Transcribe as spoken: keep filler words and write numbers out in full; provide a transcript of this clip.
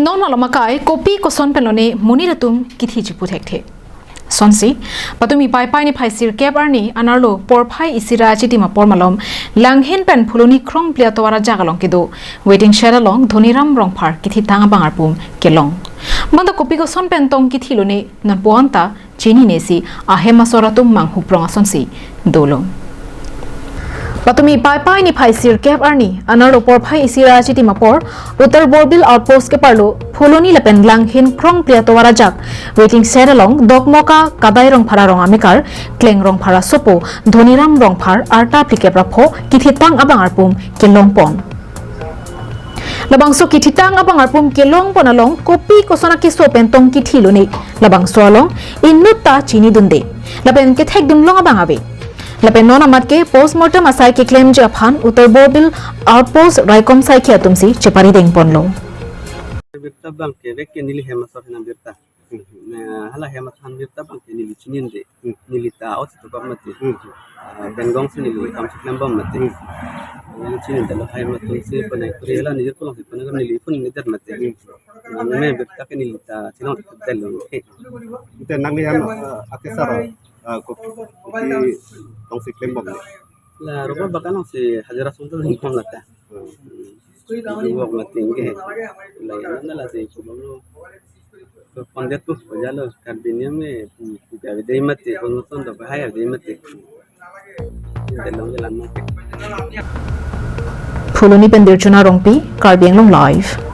Non malom akai kopi koson pen lone monit atum kithi chipu thekthe. Sonsi, patumi Paipai niphai sirkep arni anerlo porphai isi ra chitim apor malom Langhin pen Phuloni Krongpli atovar ajak along kedo waiting shed along Dhoniram Rongphar kithitang abang arpum kelong. Bonta kopi koson pen tong kithi lone nonpu-an ta chininesi ahem asor atum manghuprong asonsi dolo. Patumi Paipai niphai sirkep arni anerlo porphai isi ra chitim apor Uttar Borbil Outpost keparlo Phuloni lapen Langhin Krongpli atovar ajak waiting shed along Dokmoka Kadai Rongphar arong amekar Kleng Rongphar asopo Dhoniram Rongphar arta phlikep ra pho kithitang abang arpum kelongpon. Labangso kithitang abang arpum kelongpon along kopi koson akeso pen tong kithi lone labangso along inutta chinidunde lapen kethekdun long abang ave. Lapen non amat ke postmortem asai keklemji aphan Uttar Borbil Outpost raikom saikhi atumsi cheparidengponlo. Birta abang ke vek ke neli hem asor henam birta. Hmm. Na hala hem athan birta abang ke neli chininde. Hmm. Neli ta ot tu bang mati. Hmm. Ah, Bengong si neli kam si klem bang mati. Hmm. Neli chininde lo hem atum si pone kuri hala neli pulang si pone neli pun ngejar mati. Hmm. Na me birta ke neli ta chinong tel lo. Ante nangli hem, ah, akesar, ah, ko, kopi tong si klem bang ni? La roba bakan si hajira sung tu bang lata. Hmm. Bang mati ke. La ya na la si ko bang lo. Ko kondet ko jalo Karbi Anglong me, hmm, puja video mati, ko nonton do bahaya video mati. Ante long jalan mati. Phuloni pen Dirchuna Rongpi, Karbi Anglong Live.